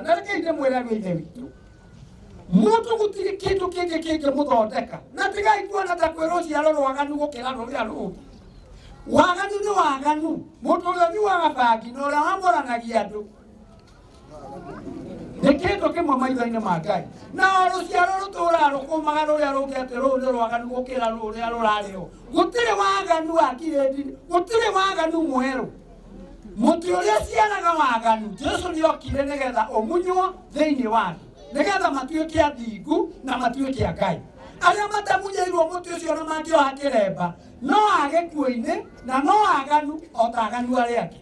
Na rekei ndĩmwĩre, ariũ a Ithe witũ, mũndũ gũtirĩ kĩndũ kĩngĩ kĩngĩmũthondeka. Na tigai kuona ta kwĩ rũciaro rwaganu gũkĩra rũrĩa rũngĩ. Waganu nĩ waganu. Mũndũ ũrĩa ũnyuaga bangi na ũrĩa wamũranagia andũ nĩ kĩndũ kĩmwe maitho-inĩ ma Ngai. Na o rũciaro rũtũraga rũkũmaga rũrĩa rũngĩ atĩ rũu nĩ rwaganu gũkĩra rũrĩa rũrarĩ ho. Gũtirĩ waganu wa kirĩndi, gũtirĩ waganu mwerũ. Mũtĩ ũrĩa ũciaraga waganu, Jesu nĩ okire nĩgetha ũmunywo thĩinĩ wa thĩ, nĩgetha matuĩke athingu na matuĩke a Ngai. Arĩa matamunyĩirwo mũtĩ ũcio na mangĩoha kĩremba no a gĩkuũ-inĩ na no aganu o ta aganu arĩa angĩ,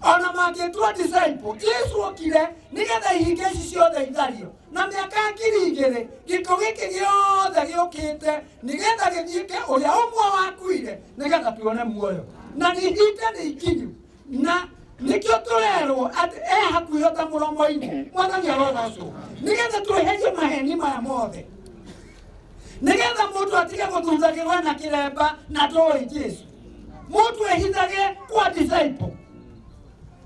ona mangĩtua disciple. Jesu okire nĩgetha ihinga ici ciothe ithario. Na mĩaka 2000, gĩko gĩkĩ gĩothe gĩũkĩte nĩgetha gĩthiĩke ũrĩa ũmwe wakuire nĩgetha tuone muoyo. Na nĩ ihinda nĩ ikinyu, na nĩkĩo tũrerwo atĩ e hakuhĩ o ta mũromo-inĩ. Mwathani arogocwo. Nĩgetha tweherie maheni maya mothe, nĩgetha mũndũ atige gũthuthagĩrwo na kĩremba na ndoĩ Jesu, mũndũ ehithage kwa disciple.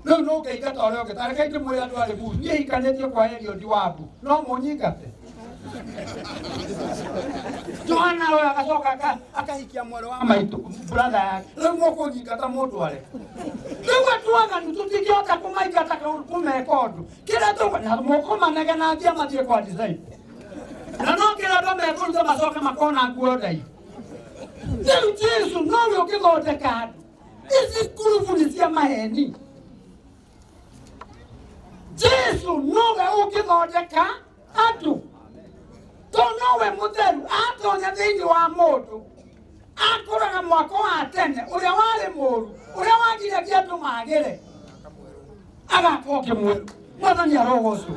Rĩu no ngĩingata ũrĩa ũngĩ. Tareke ndĩmwĩre, andũ arĩ mu niĩ hikanĩtie kwa Eliod Wambu, no mũnyingate. Johana ũyũ agacoka akahikia mwarĩ wa maitũ, brother yake. Rĩu mũkũnyingata mũndũ are rĩu andũ aganu tũtingĩhota kũmaingata kũmeka ũndũ kĩrĩa tũgũ na mũkũmanegenagia mathiĩ kwa disciple, na no kĩrĩa mekũruta macoke makona nguo ndai. Rĩu Jesu nowe ũngĩthondeka andũ. Ici ngurubu nĩ cia maheni. Jesu nowe ũngĩthondeka andũ, to nowe mũtheru. Atonya thĩinĩ wa mũndũ, akũraga mwako wa tene ũrĩa warĩ mũru, ũrĩa wagiragia andũ magĩre, agaka ũngĩ mwerũ. Mwathani arogocwo.